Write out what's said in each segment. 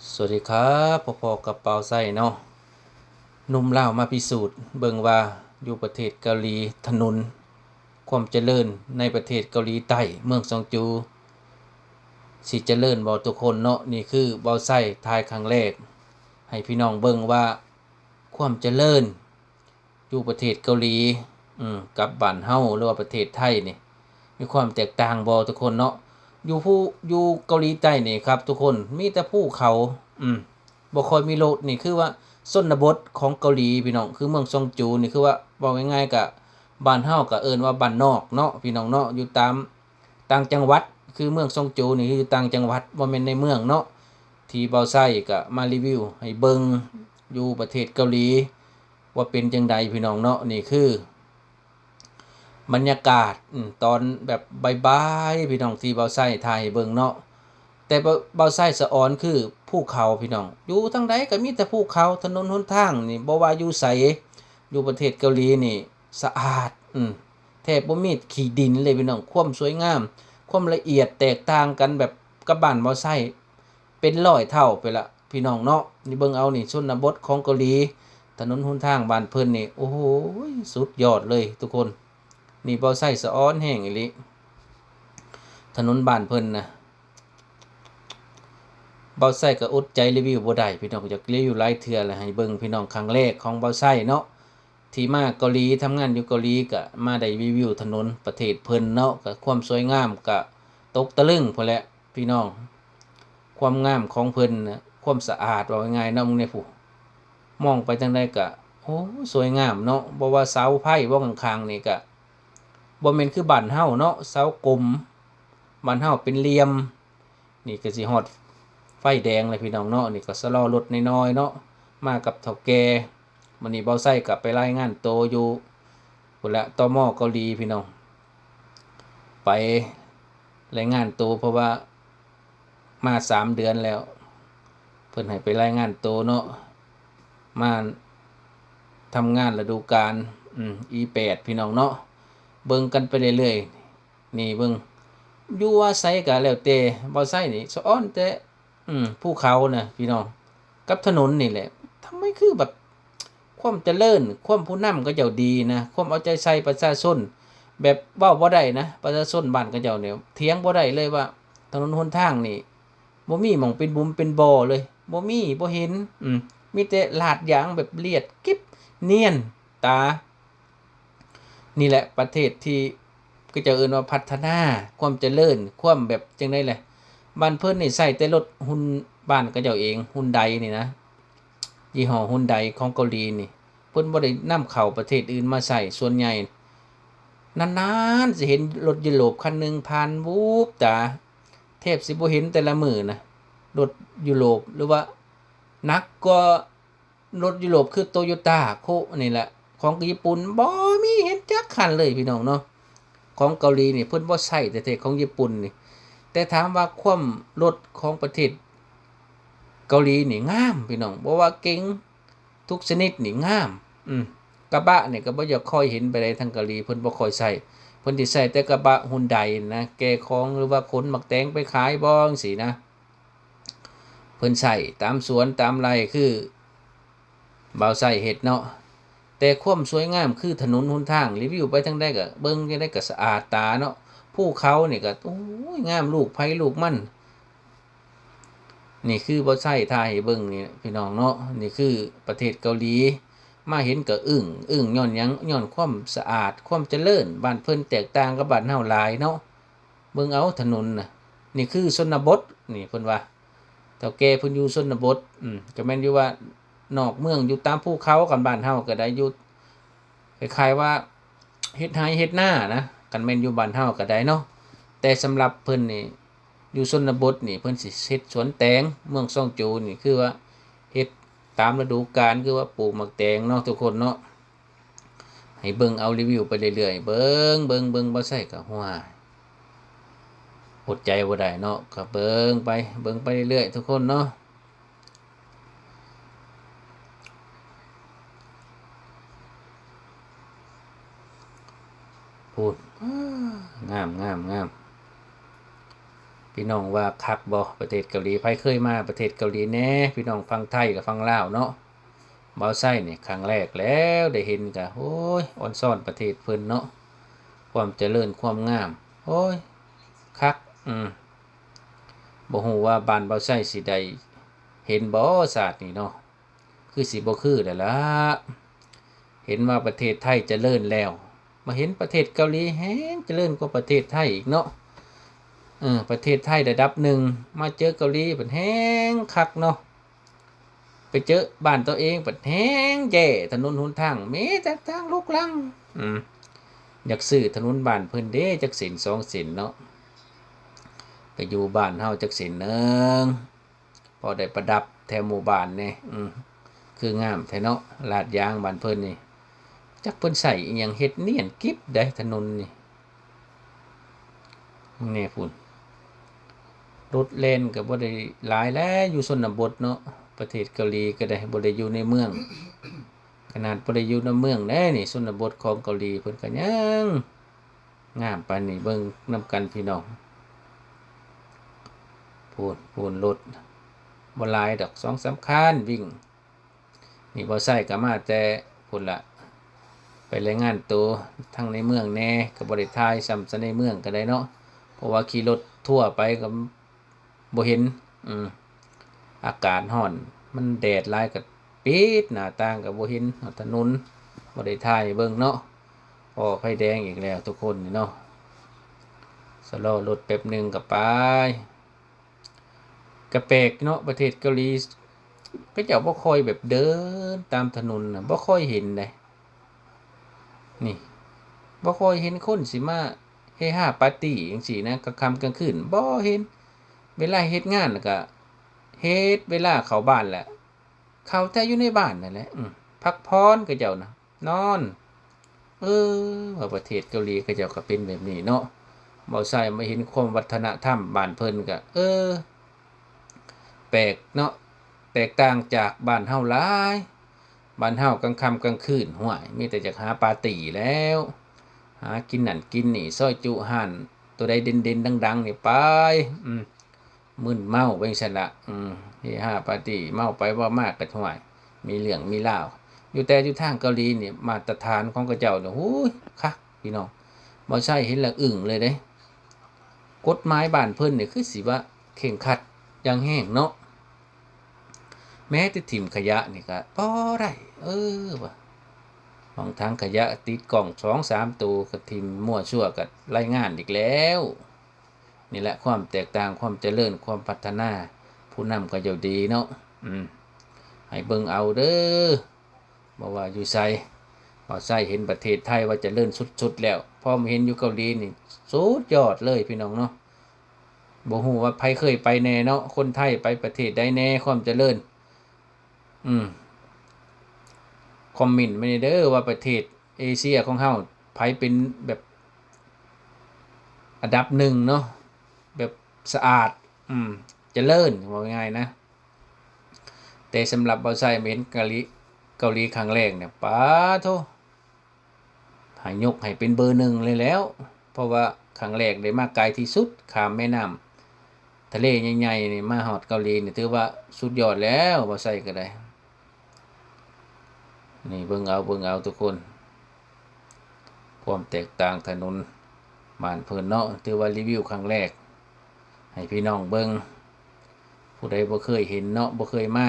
ສະຫວັດດີຄັບ ພໍ້ໆກັບບ່າວໄຊເນາະ. ໜຸ່ມລາວມາພິສູດເບິ່ງວ່າ ຢູ່ປະເທດເກົາຫຼີ ຖະໜົນຄວາມຈະເລີນໃນປະເທດເກົາຫຼີໃຕ້ ເມືອງຊອງຈູ ຊິຈະເລີນບໍ່ທຸກຄົນເນາະ. ນີ້ຄືບ່າວໄຊຖ່າຍຄັ້ງແລກໃຫ້ພີ່ນ້ອງເບິ່ງວ່າ ຄວາມຈະເລີນ ຢູ່ປະເທດເກົາຫຼີ ອືມ ກັບບ້ານເຮົາ ຫຼືວ່າປະເທດໄທນີ້ ມີຄວາມແຕກຕ່າງບໍ່ທຸກຄົນເນາະ? ຢູ່ພູ ຢູ່ເກົາຫຼີໃຕ້ນີ້ຄັບທຸກຄົນ ມີແຕ່ພູເຂົາ ອືມ ບໍ່ຄ່ອຍມີລົດ. ນີ້ຄືວ່າຊົນນະບົດຂອງເກົາຫຼີພີ່ນ້ອງ ຄືເມືອງຊອງຈູນີ້ ຄືວ່າເວົ້າງ່າຍໆ ກະບ້ານເຮົາກະເອີ້ນວ່າບ້ານນອກເນາະພີ່ນ້ອງເນາະ ຢູ່ຕາມ ຕ່າງຈັງຫວັດ ຄືເມືອງຊອງຈູນີ້ຢູ່ຕ່າງຈັງຫວັດ ບໍ່ແມ່ນໃນເມືອງເນາະ. ທີ່ບ່າວໄຊກະມາຣີວິວໃຫ້ເບິ່ງຢູ່ປະເທດເກົາຫຼີວ່າເປັນຈັ່ງໃດພີ່ນ້ອງເນາະ. ນີ້ຄືບັນຍາກາດ ອືມ ຕອນແບບບ່າຍໆ ພີ່ນ້ອງ ທີ່ບ່າວໄຊຖ່າຍໃຫ້ເບິ່ງເນາະ. ແຕ່ບ່າວ ບ່າວໄຊສະອອນຄືພູເຂົາພີ່ນ້ອງ ຢູ່ທາງໃດກະມີແຕ່ພູເຂົາ ຖະໜົນຫົນທາງນີ້ ບໍ່ວ່າຢູ່ໃສ ຢູ່ປະເທດເກົາຫຼີນີ້ ສະອາດ ອືມ ແທບບໍ່ມີຂີ້ດິນເລີຍພີ່ນ້ອງ. ຄວາມສວຍງາມ ຄວາມລະອຽດແຕກຕ່າງກັນແບບກັບບ້ານບ່າວໄຊເປັນຮ້ອຍເທົ່າໄປລະພີ່ນ້ອງເນາະ. ນີ້ເບິ່ງເອົານີ້ ຊົນນະບົດຂອງເກົາຫຼີ ຖະໜົນຫົນທາງບ້ານເພິ່ນນີ້ ໂອ້ໂຫ ສຸດຍອດເລີຍທຸກຄົນ. ນີ້ບ່າວໄຊສະອອນແຮງອີ່ຫຼີ ຖະໜົນບ້ານເພິ່ນນະ. ບ່າວໄຊກະອົດໃຈຣີວິວບໍ່ໄດ້ພີ່ນ້ອງ ຢາກຣີວິວຫຼາຍເທື່ອແລ້ວ ໃຫ້ເບິ່ງພີ່ນ້ອງ ຄັ້ງແລກຂອງບ່າວໄຊເນາະ. ທີ່ມາເກົາຫຼີ ທຳງານຢູ່ເກົາຫຼີ ກະມາໄດ້ຣີວິວຖະໜົນປະເທດເພິ່ນເນາະ ກະຄວາມສວຍງາມກະຕົກຕະລຶງພຸ້ນແຫຼະພີ່ນ້ອງ. ຄວາມງາມຂອງເພິ່ນນະ ຄວາມສະອາດ ເວົ້າງ່າຍໆເນາະ ເບິ່ງແດ່ພຸ້ນ ມອງໄປທາງໃດກະ ໂອ້ ສວຍງາມເນາະ. ບໍ່ວ່າເສົາໄຟບໍ່ ຂ້າງໆນີ້ກະ ບໍ່ແມ່ນຄືບ້ານເຮົາເນາະ ເສົາກົມ ບ້ານເຮົາເປັນຫຼ່ຽມ. ນີ້ກະຊິຮອດໄຟແດງແລ້ວພີ່ນ້ອງເນາະ. ນີ້ກະຊະລໍລົດນ້ອຍໆເນາະ ມາກັບເຖົ້າແກ່. ມື້ນີ້ບ່າວໄຊກະໄປລາຍງານໂຕຢູ່ພຸ້ນແຫຼະ ຕມ ເກົາຫຼີພີ່ນ້ອງ ໄປລາຍງານໂຕ ເພາະວ່າມາສາມເດືອນແລ້ວ ເພິ່ນໃຫ້ໄປລາຍງານໂຕເນາະ ມາທຳງານລະດູການ ອືມ ອີແປດ ພີ່ນ້ອງເນາະ. ເບິ່ງກັນໄປເລື້ອຍໆ ນີ້ເບິ່ງ ຢູ່ວ່າໃສກະແລ້ວແຕ່ ບ່າວໄຊນີ້ສະອອນແຕ່ ອືມ ພູເຂົານະພີ່ນ້ອງ ກັບຖະໜົນນີ້ແຫຼະ. ທຳໄມຄືແບບ ຄວາມຈະເລີນ ຄວາມຜູ້ນຳເຂົາເຈົ້າດີນະ ຄວາມເອົາໃຈໃສ່ປະຊາຊົນ ແບບເວົ້າບໍ່ໄດ້ນະ ປະຊາຊົນບ້ານເຂົາເຈົ້ານີ້ ຖຽງບໍ່ໄດ້ເລີຍວ່າ ຖະໜົນຫົນທາງນີ້ ບໍ່ມີໝ່ອງເປັນບຸມເປັນບໍ່ເລີຍ ບໍ່ມີ ບໍ່ເຫັນ ອືມ ມີແຕ່ລາດຢາງແບບລຽບກິບ ນຽນຕາ. ນີ້ແຫຼະປະເທດທີ່ເຂົາເຈົ້າເອີ້ນວ່າພັດທະນາ ຄວາມຈະເລີນ ຄວາມແບບຈັ່ງໃດແຫຼະ. ບ້ານເພິ່ນນີ້ໃຊ້ແຕ່ລົດຮຸນ ບ້ານເຂົາເຈົ້າເອງ ຮຸນໄດນີ້ນະ ຍີ່ຫໍ້ຮຸນໄດຂອງເກົາຫຼີນີ້ ເພິ່ນບໍ່ໄດ້ນຳເຂົ້າປະເທດອື່ນມາໃຊ້. ສ່ວນໃຫຍ່ນານໆຊິເຫັນລົດຢູໂຣບຄັນໜຶ່ງຜ່ານວູບຕາ ແທບຊິບໍ່ເຫັນແຕ່ລະມື້ນະ ລົດຢູໂຣບ ຫຼືວ່າໜັກກວ່າ ລົດຢູໂຣບຄືໂຕໂຍຕ້າໂຄນີ້ແຫຼະ ຂອງຍີ່ປຸ່ນບໍ່ມີເຫັນຈັກຄັນເລີຍພີ່ນ້ອງເນາະ. ຂອງເກົາຫຼີນີ້ເພິ່ນບໍ່ໃຊ້ແທ້ໆ ຂອງຍີ່ປຸ່ນນີ້. ແຕ່ຖາມວ່າຄວາມລົດຂອງປະເທດເກົາຫຼີນີ້ງາມພີ່ນ້ອງ ບໍ່ວ່າເກັງທຸກຊະນິດນີ້ງາມ. ອືມ ກະບະນີ້ກະບໍ່ຢາກຄ່ອຍເຫັນປານໃດ ທາງເກົາຫຼີເພິ່ນບໍ່ຄ່ອຍໃຊ້ ເພິ່ນຊິໃຊ້ແຕ່ກະບະຮຸນໄດນະ ແກ່ຂອງ ຫຼືວ່າຂົນໝາກແຕງໄປຂາຍບໍ່ ຈັ່ງຊີ້ນະ. ເພິ່ນໃຊ້ຕາມສວນຕາມໄຮ່ຄືບ່າວໄຊເຮັດເນາະ. ແຕ່ຄວາມສວຍງາມຄືຖະໜົນຫົນທາງ ຣີວິວໄປທາງໃດກະເບິ່ງຈັ່ງໃດກະສະອາດຕາເນາະ. ພູເຂົານີ້ກະ ໂອ້ຍ ງາມລູກໃຜລູກມັນ. ນີ້ຄືບ່າວໄຊຖ່າຍໃຫ້ເບິ່ງນີ້ພີ່ນ້ອງເນາະ. ນີ້ຄືປະເທດເກົາຫຼີ ມາເຫັນກະອຶ້ງ ອຶ້ງຍ້ອນຫຍັງ? ຍ້ອນຄວາມສະອາດ ຄວາມຈະເລີນ. ບ້ານເພິ່ນແຕກຕ່າງກັບບ້ານເຮົາຫຼາຍເນາະ. ເບິ່ງເອົາຖະໜົນນະ ນີ້ຄືຊົນນະບົດ ນີ້ເພິ່ນວ່າ ເຖົ້າແກ່ເພິ່ນຢູ່ຊົນນະບົດ. ອືມ ກະແມ່ນຢູ່ວ່ານອກເມືອງ ຢູ່ຕາມພູເຂົາ ຄັນບ້ານເຮົາກະໄດ້ຢູ່ ຄ້າຍໆວ່າເຮັດໄຮ່ເຮັດນານະ ຄັນແມ່ນຢູ່ບ້ານເຮົາກະໄດ້ເນາະ. ແຕ່ສຳລັບເພິ່ນນີ້ ຢູ່ຊົນນະບົດນີ້ ເພິ່ນຊິເຮັດສວນແຕງ ເມືອງຊອງຈູນີ້ ຄືວ່າເຮັດຕາມລະດູການ ຄືວ່າປູກໝາກແຕງເນາະ ທຸກຄົນເນາະ. ໃຫ້ເບິ່ງເອົາຣີວິວໄປເລື້ອຍໆ ເບິ່ງ ເບິ່ງ ເບິ່ງ ບໍ່ໃຊ້ກະຫົວ ອົດໃຈບໍ່ໄດ້ເນາະ ກະເບິ່ງໄປ ເບິ່ງໄປເລື້ອຍໆ ທຸກຄົນເນາະ. ພຸ້ນ ງາມ ງາມ ງາມ. ເປັ ພີ່ນ້ອງວ່າຄັກບໍ່ ປະເທດເກົາຫຼີ? ໃຜເຄີຍມາປະເທດເກົາຫຼີແດ່? ພີ່ນ້ອງຝັ່ງໄທກັບຝັ່ງລາວເນາະ. ບ່າວໄຊນີ້ຄັ້ງແລກແລ້ວໄດ້ເຫັນກະ ໂອ້ຍ ອອນຊອນປະເທດເພິ່ນເນາະ, ຄວາມຈະເລີນຄວາມງາມ ໂອ້ຍ ຄັກ. ອືມ ບໍ່ຮູ້ວ່າບ້ານບ່າວໄຊຊິໄດ້ເຫັນບໍ່ຊາດນີ້ເນາະ. ຄືຊິບໍ່ຄືແລ້ວລະ. ເຫັນວ່າປະເທດໄທຈະເລີນແລ້ວ ມາເຫັນປະເທດເກົາຫຼີແຮງຈະເລີນກວ່າປະເທດໄທອີກເນາະ. ເອີ ປະເທດໄທລະດັບໜຶ່ງ ມາເຈີເກົາຫຼີບັດແຮງຄັກເນາະ. ໄປເຈີບ້ານຕົວເອງບັດແຮງແຍ່, ຖະໜົນຫົນທາງມີແຕ່ທາງລຸກລັງ. ອືມ ຢາກຊື້ຖະໜົນບ້ານເພິ່ນເດ້ ຈັກເສັ້ນສອງເສັ້ນເນາະ. ໄປຢູ່ບ້ານເຮົາຈັກເສັ້ນໜຶ່ງ ພໍໄດ້ປະດັບແຖວໝູ່ບ້ານແດ່. ອືມ ຄືງາມແທ້ເນາະ ລາດຢາງບ້ານເພິ່ນນີ້. ຈັກເພິ່ນໃຊ້ອີ່ຫຍັງເຮັດ ນຽນກິບໃດຖະໜົນນີ້. ເບິ່ງແດ່ພຸ້ນ ລົດແລ່ນກໍບໍ່ໄດ້ຫຼາຍແຫຼະ ຢູ່ຊົນນະບົດເນາະ. ປະເທດເກົາຫຼີກໍໄດ້ ບໍ່ໄດ້ຢູ່ໃນເມືອງ, ຂະໜາດບໍ່ໄດ້ຢູ່ໃນເມືອງແດ່ນີ້ ຊົນນະບົດຂອງເກົາຫຼີເພິ່ນກໍຍັງ ງາມປານນີ້. ເບິ່ງນຳກັນພີ່ນ້ອງ. ພຸ້ນ ພຸ້ນ ລົດບໍ່ຫຼາຍດອກ ສອງສາມຄັນວິ່ງ. ນີ້ບ່າວໄຊກໍມາແຕ່ພຸ້ນລະ ໄປລາຍງານໂຕທາງໃນເມືອງແດ່, ກໍບໍ່ໄດ້ຖ່າຍສ່ຳໃສ່ໃນເມືອງກໍໄດ້ເນາະ ເພາະວ່າຂີ່ລົດທົວໄປກໍ ບໍ່ເຫັນ. ອືມ ອາກາດຮ້ອນ ມັນແດດຫຼາຍກໍປິດໜ້າຕ່າງກໍບໍ່ເຫັນຮອດຖະໜົນ, ບໍ່ໄດ້ຖ່າຍໃຫ້ເບິ່ງເນາະ. ອໍ ໄຟແດງອີກແລ້ວທຸກຄົນນີ້ເນາະ. ຊະລໍລົດແປັບໜຶ່ງກໍໄປ. ກໍແປກເນາະ ປະເທດເກົາຫຼີ ເຂົາເຈົ້າບໍ່ຄ່ອຍແບບເດີນຕາມຖະໜົນນະ ບໍ່ຄ່ອຍເຫັນໃດ. ນີ້ ບໍ່ຄ່ອຍເຫັນຄົນຊິມາເຮຮາປາຕີ້ຈັ່ງຊີ້ນະ ກາງຄ່ຳກາງຄືນ ບໍ່ເຫັນ. ເວລາເຮັດງານລະກະເຮັດ, ເວລາເຂົ້າບ້ານລະເຂົ້າແຕ່ຢູ່ໃນບ້ານນັ້ນແຫຼະ. ອືມ ພັກຜ່ອນ ເຂົາເຈົ້ານະນອນ. ເອີ ວ່າປະເທດເກົາຫຼີເຂົາເຈົ້າກໍເປັນແບບນີ້ເນາະ. ບ່າວໄຊມາເຫັນຄວາມວັດທະນະທຳບ້ານເພິ່ນກໍ ເອີ ແປກເນາະ ແຕກຕ່າງຈາກບ້ານເຮົາຫຼາຍ. ບ້ານເຮົາກາງຄ່ຳກາງຄືນ ຫ້ວຍ ມີແຕ່ຢາກຫາປາຕີ້ແລ້ວ ຫາກິນນັ້ນກິນນີ້ ຊອຍຈຸ ຮ້ານໂຕໃດເດັ່ນໆ ດັງໆ ນີ້ໄປ. ອືມ ມຶນເມົາໄປຈັ່ງຊັ້ນລະ. ອືມ ເຮຮາປາຕີ້ ເມົາໄປເວົ້າມາກໍ ຫ້ວຍ ມີເລື່ອງມີລາວ. ຢູ່ແຕ່ຢູ່ທາງເກົາຫຼີນີ້ ມາດຕະຖານຂອງເຂົາເຈົ້ານີ້ ໂອ້ຍ ຄັກພີ່ນ້ອງ. ບ່າວໄຊເຫັນແລ້ວອຶ້ງເລີຍເດ້. ກົດໝາຍບ້ານເພິ່ນນີ້ຄືຊິວ່າເຄັ່ງຄັດຢ່າງແຮງເນາະ. ແມ້ແຕ່ຖິ້ມຂະຫຍະນີ້ກໍບໍ່ໄດ້. ເອີ ວ່າ ຫ້ອງຖັງຂະຫຍະຕິດກ້ອງສອງສາມໂຕ ກໍຖິ້ມມົ້ວຊົ່ວ ກໍລາຍງານອີກແລ້ວ. ນີ້ແຫຼະຄວາມແຕກຕ່າງ ຄວາມຈະເລີນ ຄວາມພັດທະນາ. ຜູ້ນຳເຂົາເຈົ້າດີເນາະ. ອືມ ໃຫ້ເບິ່ງເອົາເດີ ບໍ່ວ່າຢູ່ໃສ. ບ່າວໄຊເຫັນປະເທດໄທວ່າຈະເລີນສຸດໆ ແລ້ວ ພໍມາເຫັນຢູ່ເກົາຫຼີນີ້ ສຸດຍອດເລີຍພີ່ນ້ອງເນາະ. ບໍ່ຮູ້ວ່າໃຜເຄີຍໄປແດ່ເນາະ ຄົນໄທໄປປະເທດໃດແດ່ ຄວາມຈະເລີນ. ອືມ ຄອມເມັນມາແດ່ເດີວ່າປະເທດເອເຊຍຂອງເຮົາ ໃຜເປັນແບບອັນດັບໜຶ່ງເນາະ ແບບສະອາດ ອືມ ຈະເລີນ ເວົ້າງ່າຍໆ ນະ. ແຕ່ສຳລັບບ່າວໄຊມາເຫັນເກົາຫຼີ ເກົາຫຼີຄັ້ງແລກນີ້ ປາໂທ ໃຫ້ຍົກໃຫ້ເປັນເບີໜຶ່ງເລີຍແລ້ວ ເພາະວ່າຄັ້ງແລກໄດ້ມາໄກທີ່ສຸດ ຂ້າມແມ່ນ້ຳທະເລໃຫຍ່ໆ ນີ້ ມາຮອດເກົາຫຼີນີ້ ຖືວ່າສຸດຍອດແລ້ວ ບ່າວໄຊກໍໄດ້. ນີ້ເບິ່ງເອົາ ເບິ່ງເອົາທຸກຄົນ ຄວາມແຕກຕ່າງຖະໜົນບ້ານເພິ່ນເນາະ. ຖືວ່າຣີວິວຄັ້ງແລກໃຫ້ພີ່ນ້ອງເບິ່ງ, ຜູ້ໃດບໍ່ເຄີຍເຫັນເນາະ ບໍ່ເຄີຍມາ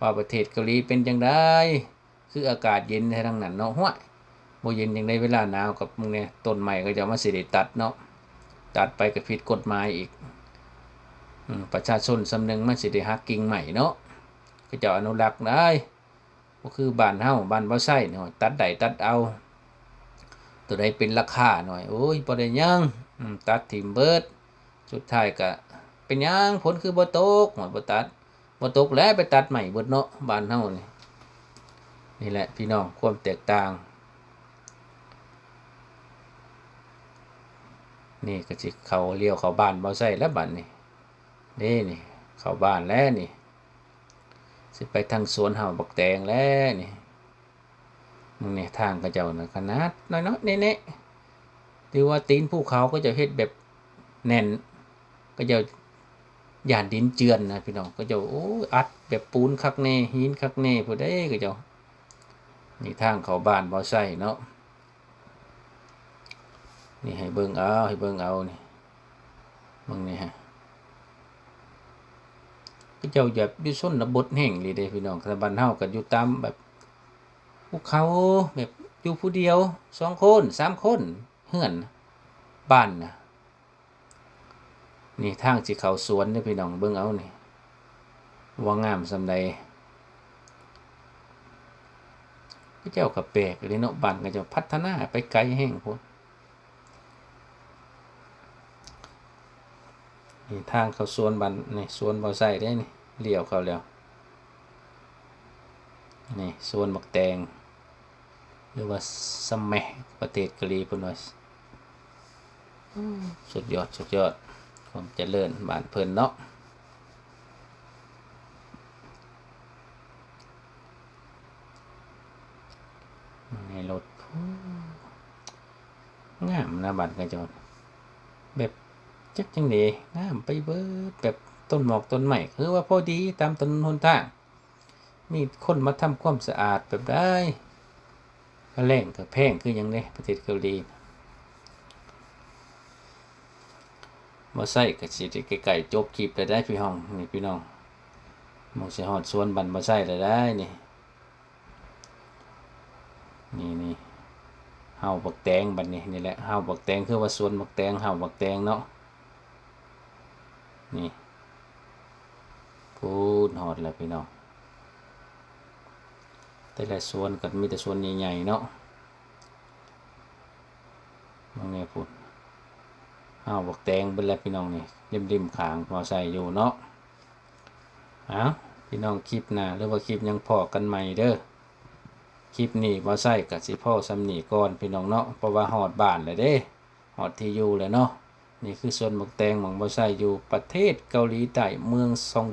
ວ່າປະເທດເກົາຫຼີເປັນຈັ່ງໃດ ຄືອາກາດເຢັນແທ້ທາງນັ້ນເນາະ. ຫ້ວຍ ບໍ່ເຢັນຈັ່ງໃດ ເວລາໜາວກັບ ເບິ່ງແດ່ ຕົ້ນໄມ້ເຂົາເຈົ້າມັນຊິໄດ້ຕັດເນາະ ຕັດໄປກໍຜິດກົດໝາຍອີກ. ອືມ ປະຊາຊົນສ່ຳໜຶ່ງມັນຊິໄດ້ຫັກກິ່ງໄມ້ເນາະ ເຂົາເຈົ້າອະນຸລັກໄດ້. ບໍ່ຄືບ້ານເຮົາ ບ້ານບ່າວໄຊນີ້ ຕັດໄດ້ຕັດເອົາ ໂຕໃດເປັນລາຄາໜ້ອຍ ໂອ້ຍ ບໍ່ໄດ້ຫຍັງ ອືມ ຕັດຖິ້ມເບິດ. ສຸດທ້າຍກະເປັນຫຍັງ ຝົນຄືບໍ່ຕົກ ໂອ້ຍ ບໍ່ຕັດ ບໍ່ຕົກແລ້ວ ໄປຕັດໄມ້ເບິດເນາະ ບ້ານເຮົານີ້. ນີ້ແຫຼະພີ່ນ້ອງ ຄວາມແຕກຕ່າງ. ນີ້ກໍຊິເຂົ້າ ລ້ຽວເຂົ້າບ້ານບ່າວໄຊແລ້ວບັດນີ້. ເດ້ນີ້ ເຂົ້າບ້ານແລ້ວນີ້ ຊິໄປທາງສວນເຮົາບັກແຕງແລ້ວນີ້. ເບິ່ງແດ່ ທາງເຂົາເຈົ້ານະ ຂະໜາດນ້ອຍໆ ແນະໆ ຖືວ່າຕີນພູເຂົາ ເຂົາເຈົ້າເຮັດແບບແໜ້ນ ເຂົາເຈົ້າຢ້ານດິນເຈື່ອນນະພີ່ນ້ອງ ເຂົາເຈົ້າ ໂອ້ຍ ອັດແບບປູນຄັກແນ່ ຫີນຄັກແນ່ ຜູ້ໃດເຂົາເຈົ້າ. ນີ້ທາງເຂົ້າບ້ານບໍ່ໃຊ້ເນາະ. ນີ້ໃຫ້ເບິ່ງເອົາ ໃຫ້ເບິ່ງເອົານີ້ ເບິ່ງນີ້ຮະ ເຂົາເຈົ້າແບບຢູ່ຊົນນະບົດແຮງອີ່ຫຼີເດ້ພີ່ນ້ອງ ແຕ່ບ້ານເຮົາກໍຢູ່ຕາມແບບພູເຂົາ ແບບຢູ່ຜູ້ດຽວ ສອງຄົນ ສາມຄົນ ເຮືອນ ບ້ານນະ. ນີ້ທາງຊິເຂົ້າສວນເດີພີ່ນ້ອງ ເບິ່ງເອົານີ້ ວ່າງາມສ່ຳໃດ. ເຂົາເຈົ້າກໍແປກເລີຍເນາະ ບ້ານເຂົາເຈົ້າພັດທະນາໄປໄກແຮງພຸ້ນ. ນີ້ທາງເຂົ້າສວນບ້ານ ນີ້ສວນບໍ່ໃຊ້ເດ້ນີ້ ລ້ຽວເຂົ້າແລ້ວ. ນີ້ສວນໝາກແຕງ ຫຼືວ່າສະແໝ ປະເທດເກົາຫຼີເພິ່ນວ່າ. ໂອ້ ສຸດຍອດ ສຸດຍອດ ຄວາມຈະເລີນບ້ານເພິ່ນເນາະ. ໃນລົດ ງາມນະບ້ານເຂົາເຈົ້າ ແບບຈັກຈັ່ງໃດ ງາມໄປເບີດ ແບບຕົ້ນໝອກຕົ້ນໄມ້ ຄືວ່າພໍດີຕາມຖະໜົນຫົນທາງ. ມີຄົນມາທຳຄວາມສະອາດແບບໃດ ຄ່າແຮງກໍແພງຄືຫຍັງເດ້ ປະເທດເກົາຫຼີ. ບໍ່ໃຊ້ກໍຊິໄດ້ໃກ້ໆຈົບຄລິບແລ້ວໄດ໋ພີ່ນ້ອງ ນີ້ພີ່ນ້ອງ ມັນຊິຮອດສວນບ້ານບໍ່ໃຊ້ແລ້ວໄດ໋ນີ້. ນີ້ໆ ເຫົ່າບັກແຕງບັດນີ້ ນີ້ແຫຼະ ເຫົ່າບັກແຕງ ຄືວ່າສວນບັກແຕງ ເຫົ່າບັກແຕງເນາະ. ນີ້ ພຸ້ນຮອດແລ້ວພີ່ນ້ອງ ແຕ່ລະສວນກໍມີແຕ່ສວນໃຫຍ່ໆເນາະ. ເບິ່ງແນ່ພຸ້ນ ເຫົ່າບັກແຕງເບິດແລ້ວພີ່ນ້ອງນີ້ ລິມໆຂ້າງບໍ່ໃຊ້ຢູ່ເນາະ. ເອົ້າ ພີ່ນ້ອງ ຄລິບໜ້າ ຫຼືວ່າຄລິບຫຍັງພໍ້ກັນໃໝ່ເດີ. ຄລິບນີ້ບໍ່ໃຊ້ກໍຊິພໍ້ສ່ຳນີ້ກ່ອນພີ່ນ້ອງເນາະ ເພາະວ່າຮອດບ້ານແລ້ວເດ້ ຮອດທີ່ຢູ່ແລ້ວເນາະ. ນີ້ຄືສວນໝາກແຕງຂອງບໍ່ໃຊ້ຢູ່ປະເທດເກົາຫຼີໃຕ້ ເມືອງຊອງ